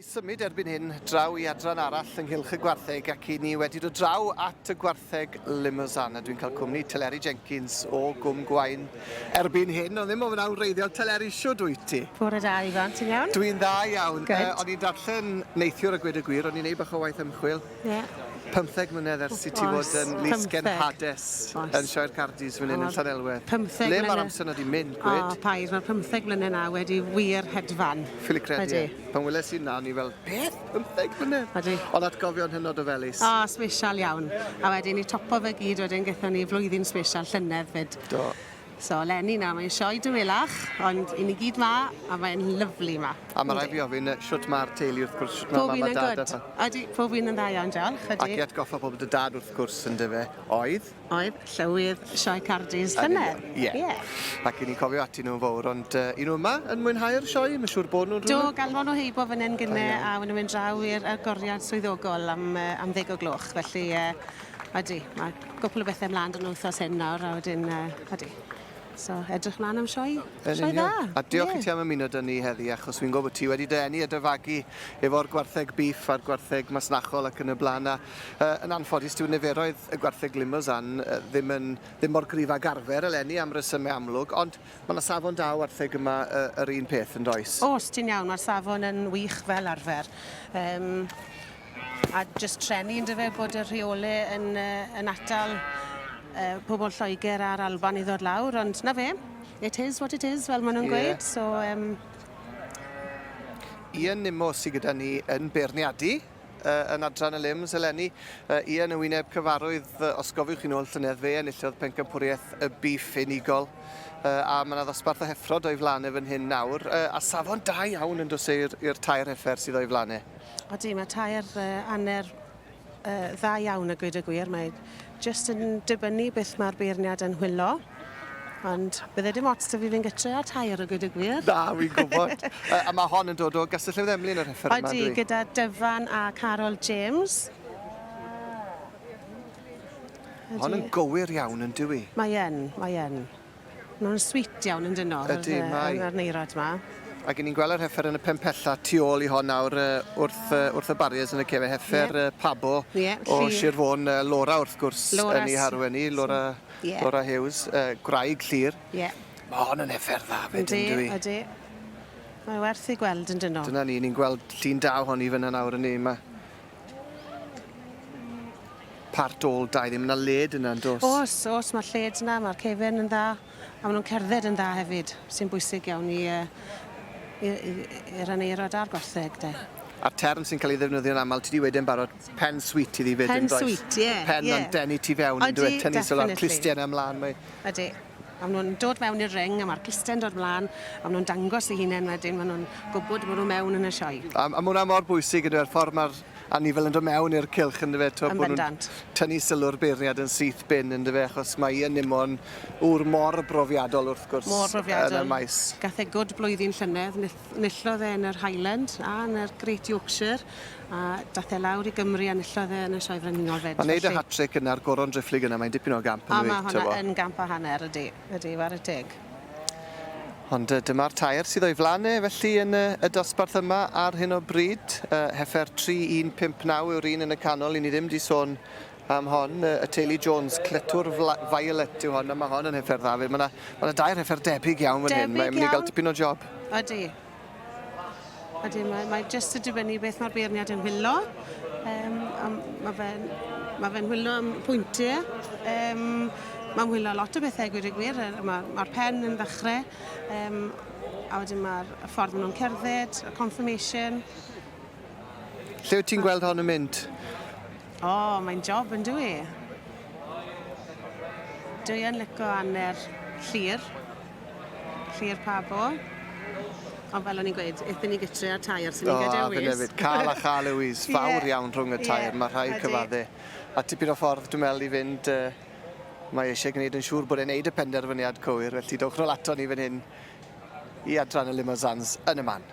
Symud erbyn hyn draw i adran arall ynghylch y gwartheg ac i ni wedi dod draw at y gwartheg Limousin a dwi'n cael cwmni Teleri Jenkins o Gwm Gwaun erbyn hyn, ond ddim o fyna wreiddiol. Teleri, shwd wyt ti? Bore da Ifan, ti'n iawn? Dwi'n dda iawn. Good. O'n i'n darllen neithiwr a gweud y gwir, o'n i'n neud bach o waith ymchwil. Ie. 15 mlynedd ers i ti fod yn Lys Genhades yn Sioe'r Cardis fan hyn yn Llanelwedd. 15 Le mae'r amser 'na 'di mynd, gwed? O, paid, mae'r 15 mlynedd 'na wedi wir hedfan. Ffili credu e. Pan weles i 'na, o'n i fel, beth? 15 mlynedd? Ydy. Ond atgofion hynod o felys. O, sbesial iawn. A wedyn i topo fe gyd wedyn gethon ni flwyddyn sbesial llynedd 'fyd. Do. So eleni nawr mae'n sioe dawelach, ond 'yn ni gyd 'ma a mae'n lyfli 'ma. A ma' raid fi ofyn yy shwt ma'r teulu wrth gwrs, shwt ma' Pob mam un a yn dad a good. pawb? Ydi, pob un yn dda iawn, diolch, ydi. Ac i atgoffa pobl dy dad wrth gwrs yndyfe, oedd? Oedd, llywydd Sioe Cardi's llynedd. Ie. Ie. Ac 'yn ni'n cofio ati nhw'n fowr, ond yy 'yn nhw yma yn mwynhau'r sioe? Mae'n siŵr bod nhw'n Do, rhywle? galwon nhw heibo fan 'yn gynne a o'n nhw'n mynd draw i'r agoriad swyddogol am yy am ddeg o gloch, felly yy ydi, ma' gwpwl o bethe mlan 'da nhw wthnos hyn nawr a wedyn yy ydi. So edrych mlan am sioe, sioe dda. A diolch i ti am ymuno 'da ni heddi achos fi'n gwybod bod ti wedi dy eni a dy fagu efo'r gwartheg beef a'r gwartheg masnachol ac yn y blaen a uh, yn anffodus dyw niferoedd y gwartheg Limousin uh, ddim yn ddim mor gryf ag arfer eleni am resymau amlwg ond mae yna safon da o wartheg yma uh, yr un peth yn does? Oes, ti'n iawn, mae'r safon yn wych fel arfer. Um, A jyst treni yndyfe bod y rheole yn yy yn atal yy pobol Lloegr a'r Alban i ddod lawr ond 'na fe. It is what it is fel ma' nw'n gweud so yym. Ian Nimmo sy gyda ni yn beirniadu yy yn adran y Lims eleni. Yy Ian yn wyneb cyfarwydd yy os gofiwch chi nôl llynedd fe enillodd pencampwriaeth y bîff unigol yy a ma' 'na ddosbarth o heffrod o'i flan e fan hyn nawr yy a safon da iawn yn does e i'r i'r tair heffer sydd o'i flan e. Odi, mae tair aner dda iawn a gweud y gwir. Mae jyst yn dibynnu beth mae'r beirniad yn whilo. Ond bydde dim ots 'da fi fynd gytre â tair a gweud y gwir. Na, wi'n gwybod. a mae hon yn dod o Gastell Newydd Emlyn yr heffer yma, Odi, gyda Dyfan a Carol James. Hon yn gywir iawn yn dyw 'i? Mae yn, mae yn. Ma' nhw'n sweet iawn yndyn nhw? Ydy, mae. Yr neirod 'ma. Ac 'yn ni'n gweld yr heffer yn y pen pella tu ôl i hon nawr wrth wrth y barriers yn y cefen. Heffer yeah. Pabo yeah, o Sir Fôn, Laura wrth gwrs Laura yn ei harwen hi, Laura, yeah. Laura Hughes, gwraig Llyr. Yeah. Mae hon yn heffer dda fyd, yn dyw 'i? Ydy, Mae werth ei gweld yn dyn nhw. Dyna ni, ni'n gweld llun da ohoni fyna nawr yn ni. Mae Part ôl 20, ma' 'na led yna yndos? O's o's ma' lled 'na ma'r cefen yn dda a ma' nw'n cerdded yn dda hefyd sy'n bwysig iawn i yy i i i'r aneirod a'r gwartheg 'de. A'r term sy'n ca'l ei ddefnyddio'n amal, ti 'di weud e'n barod, pen sweet iddi 'fyd Pen yndoes? sweet ie ie. Pen yn denu ti fewn yndyw e? Odi Tynnu sylw a'r definitely. clustie 'na mlan mae... Ydi. A ma' nw'n dod mewn i'r ring a ma'r cluste'n dod mlan a ma' nw'n dangos eu hunen wedyn ma' nw'n gwbod bo' nw mewn yn y sioe. A a ma' wnna mor bwysig yndyw e? Y ffor ma'r anifail yn dod mewn i'r cylch yndyfe t'o' Yn bo' nw'n bendant. tynnu sylw'r beirniad yn syth bin yndyfe achos mae Ian Nimmo'n ŵr mor brofiadol wrth gwrs Mor brofiadol. yn y maes. Gath e gwd blwyddyn llynedd nith- nillodd e yn yr Highland a yn yr Great Yorkshire a dath e lawr i Gymru a nillodd e yn y Sioe Frenhinol 'fyd. A neud y hat-trick yna a'r goron driphlyg yna mae'n dipyn o gamp O yndyw ma' 'i hwnna t'bo'? yn gamp a hanner ydi ydi ware teg. Ond dyma'r tair sydd o'i flan e felly yn y, y dosbarth yma ar hyn o bryd. Uh, heffer 3159 yw'r un yn y canol, i ni ddim di sôn am hon. Uh, y teulu Jones, Cletwr Violet yw hon, a mae hon yn heffer dda. Mae yna ma dair heffer debyg iawn fan hyn. Mae'n mynd i gael tipyn o job. Ydy. Ydy, mae, mae jyst yn dibynnu beth mae'r beirniad yn whilo. Um, a mae fe'n ma fe whilo am pwyntiau. Um, mae'n whilo lot o bethau, gweud y gwir. Mae'r ma pen yn ddechrau. Um, a wedyn mae'r ffordd maen nhw'n cerdded, y conformation. Lle wyt ti'n gweld hon yn mynd? O, oh, mae'n job yn dwi. Dwi yn lico aner Llyr. Llyr Pabo. Ond fel o'n i'n gweud, aethon ni gytre ar tair, so ni'n gael dewis. O, a hefyd. Cael a chael Louise, fawr iawn rhwng y tair, yeah, mae rhaid cyfadde. A tipyn o ffordd, dwi'n meddwl, i fynd, uh, mae eisiau gwneud yn siŵr bod e'n neud y penderfyniad cywir, felly dowch nôl ato ni fan hyn i adran y Limousins yn y man.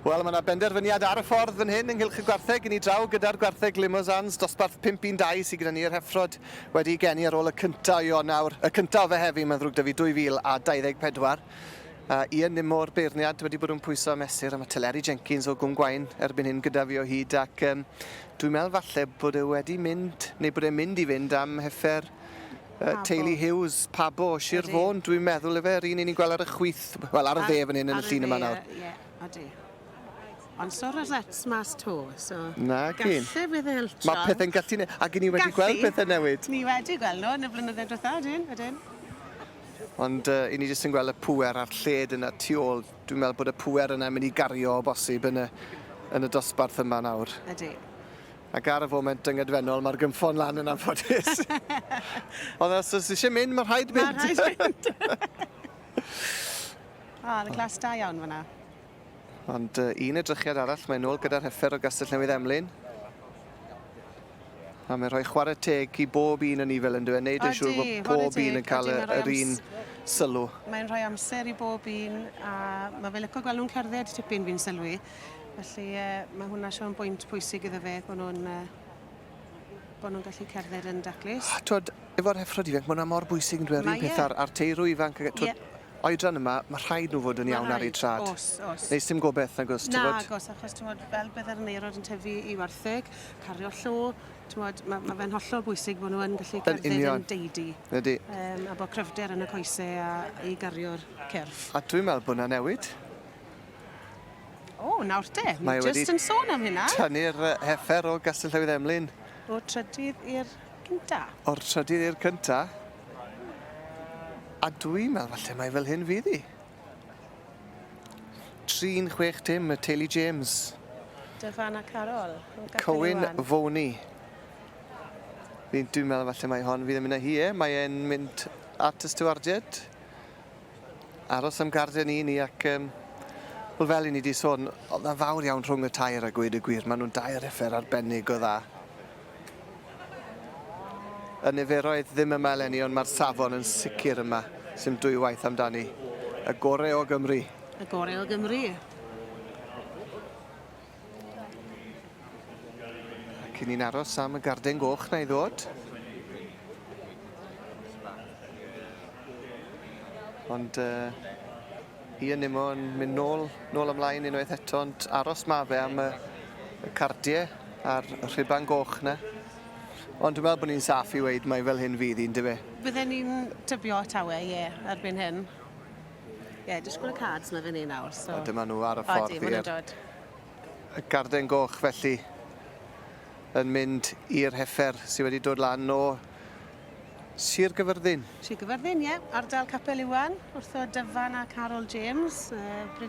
Wel, mae yna benderfyniad ar y ffordd fan hyn ynghylch y gwartheg. I ni draw gyda'r gwartheg Limousins, dosbarth 512 sydd gyda ni yr heffrod wedi geni ar ôl y cyntaf o Ionawr, y cyntaf o Fehefin, mae'n ddrwg 'da fi, 2024. A Ian Nimmo'r beirniad wedi bod yn pwyso a mesur, a mae Teleri Jenkins o Gwm Gwaun erbyn hyn gyda fi o hyd, ac um, dwi'n meddwl falle bod e wedi mynd, neu bod e'n mynd i fynd am heffer teulu Hughes, Pabo o Sir Fôn, dwi'n meddwl efe, yr un i ni'n gweld ar y chwith, wel ar y dde fan hyn yn y llun yma nawr. Ie, odi. Ond so rosettes mas to, so... Na gyn. Galle bydd e heltro. Mae pethau'n gallu... Ac i ni wedi gweld pethau newid. Ni wedi gweld nhw yn y blynyddoedd diwetha, ydyn, ydyn. Ond uh, i ni jyst yn gweld y pŵer a'r lled yna tu ôl. Dwi'n meddwl bod y pŵer yna mynd i gario o bosib yn y, yn y dosbarth yma nawr. Ydy. Ac ar y foment dyngedfennol, mae'r gynffon lan yn anffodus. Ond os oes eisiau mynd, mae rhaid mynd. Mae rhaid mynd. O, y glas da iawn fyna. Ond un edrychiad arall, mae'n ôl gyda'r heffer o Gastell Newydd Emlyn. A mae'n rhoi chwarae teg i bob un yn ni fel yn dweud, neud yn siŵr bod pob un yn cael yr un sylw. Mae'n rhoi amser i bob un, a mae fe licio gweld nhw'n cerdded tipyn fi'n sylwi. Felly mae hwnna siŵr yn bwynt pwysig iddo fe, bod nhw'n bod nhw'n gallu cerdded yn daclus. Twod, efo'r heffrod ifanc, mae hwnna mor bwysig yn dweud, yr un peth ar, ar teirw ifanc. Twod, yeah. Oedran yma, mae rhaid nhw fod yn iawn ar eu trad. Oes, oes. Neu sim gobeith, nag oes, ti'n Nag oes, achos ti'n fel bydd yr anerod yn tyfu i wartheg, cario llo, ti'n mae ma fe'n hollol bwysig bod nhw yn gallu cerdded yn deidi. Ydy. Um, a bod cryfder yn y coesau a i gario'r cyrff. A dwi'n meddwl bod yna newid. O, nawr te, Mae wedi just yn sôn am hynna. Tynnu'r heffer o Gastell Newydd Emlyn. O'r trydydd i'r cynta. O'r trydydd i'r cynta. A dwi'n meddwl falle mai fel hyn fydd hi. 3 6 dim, y teulu James. Dyfan a Carol. Cywyn Foni. Dwi'n meddwl falle mai hon fydd yn mynd â hi, e. Mae e'n mynd at y stiwardiaid. Aros am garden i ni ac um, wel fel i ni wedi sôn, oedd na fawr iawn rhwng y tair a gweud y gwir. Maen nhw'n dair effer arbennig o dda. Y niferoedd ddim yma eleni, ond mae'r safon yn sicr yma. Sim dwywaith amdani. Y gore o Gymru. Y gore o Gymru. Ac i ni'n aros am y garden goch na i ddod. Ond uh, Ian Nimmo yn mynd nôl, nôl ymlaen unwaith eto, ond aros ma fe am y, y cardiau a'r rhuban goch na. Ond dwi'n meddwl bod ni'n saff i weid mai fel hyn fydd hi'n, dyfe? Bydden ni'n tybio tawe, ie, yeah, erbyn hyn. Ie, yeah, disgwyl y cards ma fan hyn nawr. So. A dyma nhw ar y ffordd i'r... dod. Y garden goch felly yn mynd i'r heffer sydd wedi dod lan o Sir Gyfyrddin. Sir Gyfyrddin, ie. Yeah. Ardal Capel Iwan, wrtho Dyfan a Carol James, uh,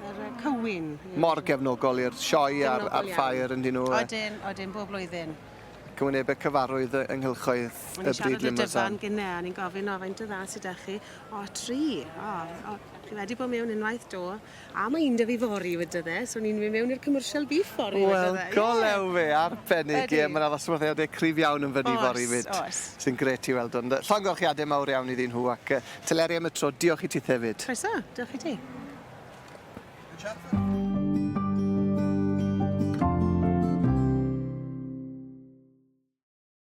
yr Cywyn. Mor gefnogol i'r sioe a'r, ar ffair yn dyn nhw. Odyn, odyn, bob blwyddyn. Cywynebau cyfarwydd ynghylchoedd y bryd Limousin. O'n i siarad Dyfan gynne, a ni'n gofyn, o, faint o dda sydd â chi? O, tri. O, o, chi wedi bod mewn unwaith do. A mae un 'da fi fory wedodd e, so ni'n mynd mewn i'r commercial beef fory wedodd e. Wel, go lew fe, arbennig, ie, mae 'na ddosbarthiadau cryf iawn yn fyny fory 'fyd. Oes, oes. Sy'n grêt i weld, ond llongyfarchiadau mawr iawn iddyn nhw ac Teleri am y tro, diolch i tithe 'fyd. Croeso, diolch i ti.